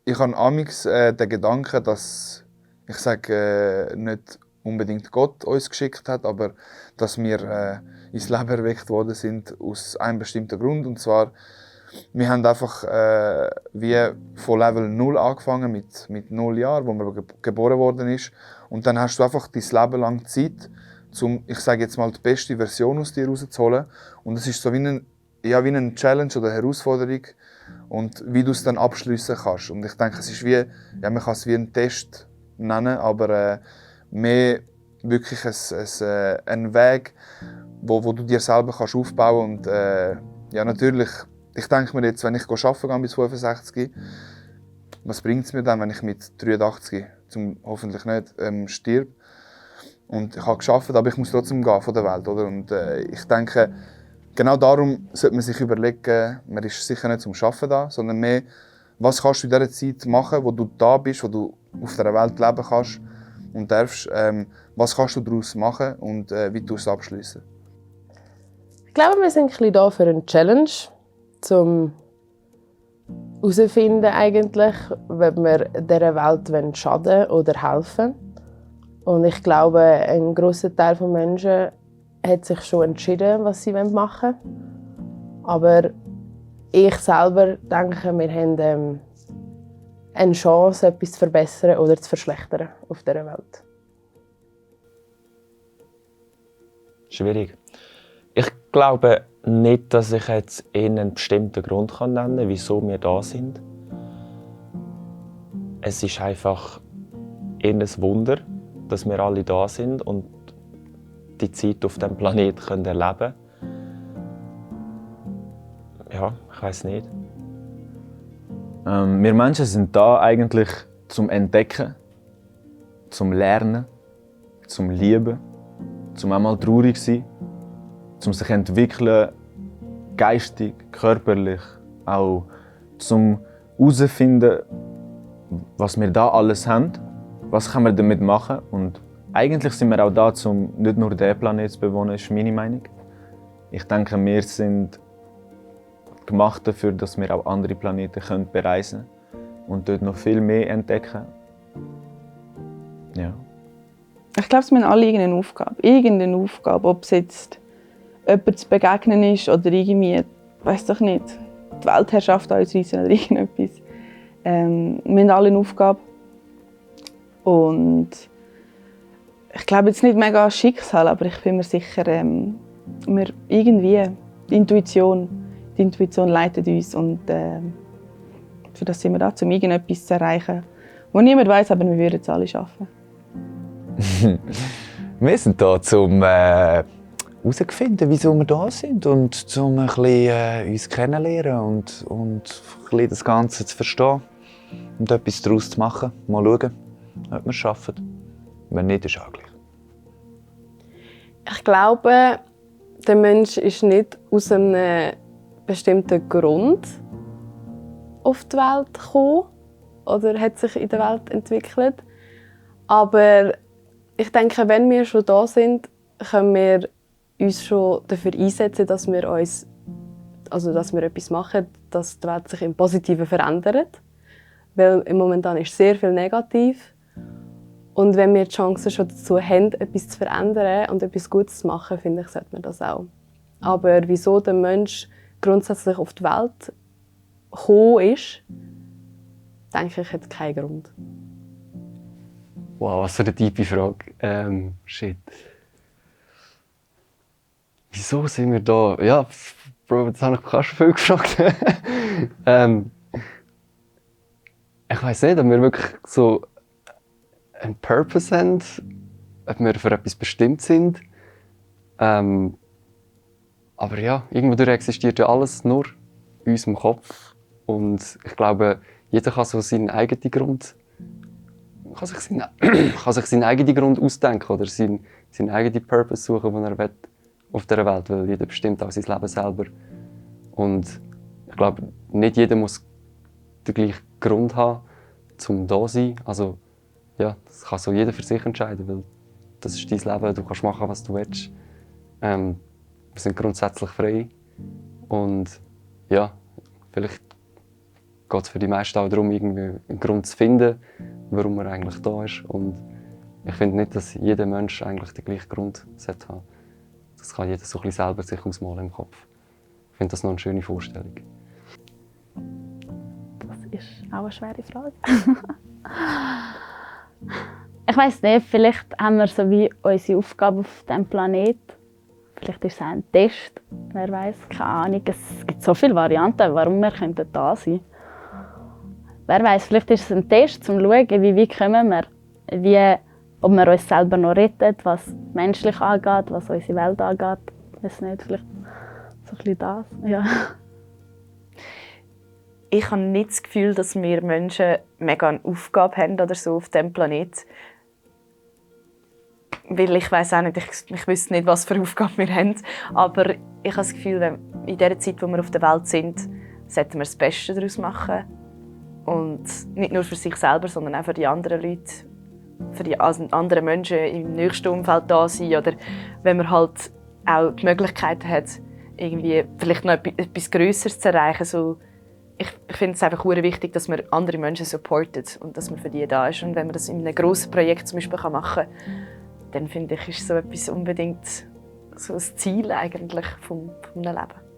Ich habe amigs den Gedanken, dass ich sage nicht unbedingt Gott uns geschickt hat, aber dass wir ins Leben erweckt worden sind aus einem bestimmten Grund. Und zwar, wir haben einfach wie von Level 0 angefangen, mit 0 Jahren, wo man geboren worden ist. Und dann hast du einfach dein Leben lang Zeit, um, ich sage jetzt mal, die beste Version aus dir rauszuholen. Und es ist so wie eine Challenge oder eine Herausforderung, und wie du es dann abschließen kannst. Und ich denke, es ist wie, ja, man kann es wie einen Test nennen, aber mehr wirklich ein Weg, wo du dir selber kannst aufbauen kannst. Und ja, natürlich, ich denke mir jetzt, wenn ich arbeiten gehe bis 65, was bringt es mir dann, wenn ich mit 83, hoffentlich nicht, stirb? Und ich habe geschafft, aber ich muss trotzdem gehen von der Welt, oder? Und ich denke, genau darum sollte man sich überlegen, man ist sicher nicht zum Arbeiten da, sondern mehr, was kannst du in dieser Zeit machen, wo du da bist, wo du auf dieser Welt leben kannst und darfst. Was kannst du daraus machen und wie tust du es abschließen? Ich glaube, wir sind ein bisschen da für eine Challenge, um herauszufinden, eigentlich, ob wir dieser Welt schaden oder helfen. Und ich glaube, ein grosser Teil der Menschen hat sich schon entschieden, was sie machen wollen. Aber ich selber denke, wir haben eine Chance, etwas zu verbessern oder zu verschlechtern auf dieser Welt. Schwierig. Ich glaube nicht, dass ich jetzt einen bestimmten Grund nennen kann, wieso wir da sind. Es ist einfach ein Wunder, dass wir alle da sind und die Zeit auf diesem Planeten erleben können. Ja, ich weiß nicht. Wir Menschen sind da eigentlich zum Entdecken, zum Lernen, zum Lieben, zum einmal traurig sein, zum sich entwickeln, geistig, körperlich, auch zum herausfinden, was wir da alles haben, was können wir damit machen. Und eigentlich sind wir auch da, um nicht nur diesen Planeten zu bewohnen, ist meine Meinung. Ich denke, wir sind gemacht dafür, dass wir auch andere Planeten bereisen können und dort noch viel mehr entdecken. Ja. Ich glaube, wir haben alle irgendeine Aufgabe. Irgendeine Aufgabe, ob es jetzt jemandem zu begegnen ist oder irgendwie, weiß doch nicht, die Weltherrschaft anzuweisen oder irgendetwas. Wir haben alle eine Aufgabe. Und ich glaube jetzt nicht mega an Schicksal, aber ich bin mir sicher, wir irgendwie, die Intuition leitet uns und für das sind wir da, um irgendetwas zu erreichen, wo niemand weiß, aber wir würden es alle schaffen. Wir sind da, um herauszufinden, wieso wir da sind und um ein bisschen, uns kennenzulernen und ein bisschen das Ganze zu verstehen und etwas daraus zu machen. Mal schauen, ob wir es schaffen. Wenn nicht, ist auch gleich. Ich glaube, der Mensch ist nicht aus einem bestimmten Grund auf die Welt gekommen oder hat sich in der Welt entwickelt. Aber ich denke, wenn wir schon da sind, können wir uns schon dafür einsetzen, dass wir etwas machen, dass die Welt sich im Positiven verändert. Weil im Momentan ist sehr viel negativ. Und wenn wir die Chance schon dazu haben, etwas zu verändern und etwas Gutes zu machen, finde ich, sollte man das auch. Aber wieso der Mensch grundsätzlich auf die Welt gekommen ist, denke ich, hat keinen Grund. Wow, was für eine tiefe Frage. Shit. Wieso sind wir da? Ja, Bro, jetzt habe ich fast viel gefragt. Ich weiss nicht, ob wir wirklich so einen Purpose haben, ob wir für etwas bestimmt sind. Aber ja, irgendwo existiert ja alles nur in unserem Kopf. Und ich glaube, jeder kann so seinen eigenen Grund, kann sich seinen eigenen Grund ausdenken oder seinen eigenen Purpose suchen, den er will auf dieser Welt, weil jeder bestimmt auch sein Leben selber. Und ich glaube, nicht jeder muss den gleichen Grund haben, um da zu sein. Also, ja, das kann so jeder für sich entscheiden, weil das ist dein Leben, du kannst machen, was du willst. Wir sind grundsätzlich frei und ja, vielleicht geht es für die meisten auch darum, irgendwie einen Grund zu finden, warum man eigentlich da ist. Und ich finde nicht, dass jeder Mensch eigentlich den gleichen Grund sollte haben. Das kann jeder so ein bisschen selber sich ausmalen im Kopf. Ich finde das noch eine schöne Vorstellung. Das ist auch eine schwere Frage. Ich weiss nicht, vielleicht haben wir so wie unsere Aufgabe auf diesem Planeten. Vielleicht ist es auch ein Test, wer weiß, keine Ahnung. Es gibt so viele Varianten, warum wir da sein könnten. Wer weiß, vielleicht ist es ein Test, um zu schauen, wie weit kommen wir, ob wir uns selber noch retten, was menschlich angeht, was unsere Welt angeht. Ich weiß nicht, vielleicht so ein bisschen das. Ja. Ich habe nicht das Gefühl, dass wir Menschen mega eine Aufgabe haben oder so auf diesem Planeten. Weil ich weiss auch nicht, ich wüsste nicht, was für eine Aufgabe wir haben. Aber ich habe das Gefühl, in der Zeit, wo wir auf der Welt sind, sollten wir das Beste daraus machen. Und nicht nur für sich selber, sondern auch für die anderen Leute, für die anderen Menschen im nächsten Umfeld da sein. Oder wenn man halt auch die Möglichkeit hat, irgendwie vielleicht noch etwas Grösseres zu erreichen. So, ich finde es einfach sehr wichtig, dass man andere Menschen supportet und dass man für die da ist. Und wenn man das in einem grossen Projekt zum Beispiel machen kann, dann finde ich, ist so etwas unbedingt so ein Ziel eigentlich vom Leben.